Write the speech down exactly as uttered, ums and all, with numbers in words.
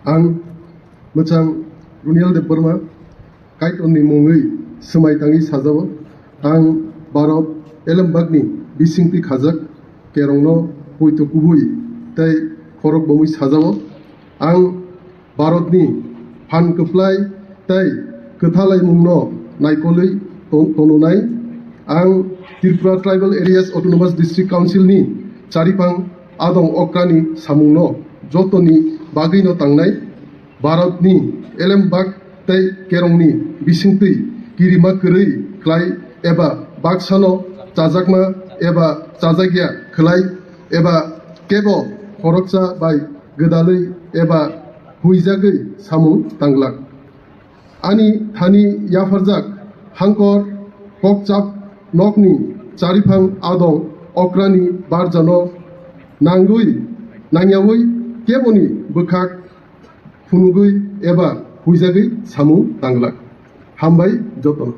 Ang mwchang Runiel Debbarma, Kaitorni mungwi swmai tangwi sajao. Ang Bharat elembakni bisingtwi khajak kerongno poito kubui tei khorok bomwi sajao. Ang Bharatni phan kwplai tei kwthalaimungno naikolwi ton-, tononai. Ang Tripura Tribal Areas Autonomous District Council ni chariphang adong okrani samungno jotoni bagwino tangnai. Bharatni elembak tei kerongni bisingtwi kirima kwrwi khlai eba baksano chajakma eba chajakya khlai eba kebo khoroksa bai gwdalwi eba huijagwi samung tanglak. Ani thani yapharjak hangkor kokchap nokni chariphang adong okrani barjano nangwi nangyawi keboni bwkhak phunugwi eba huijagwi samung tanglak. Hambai jotono.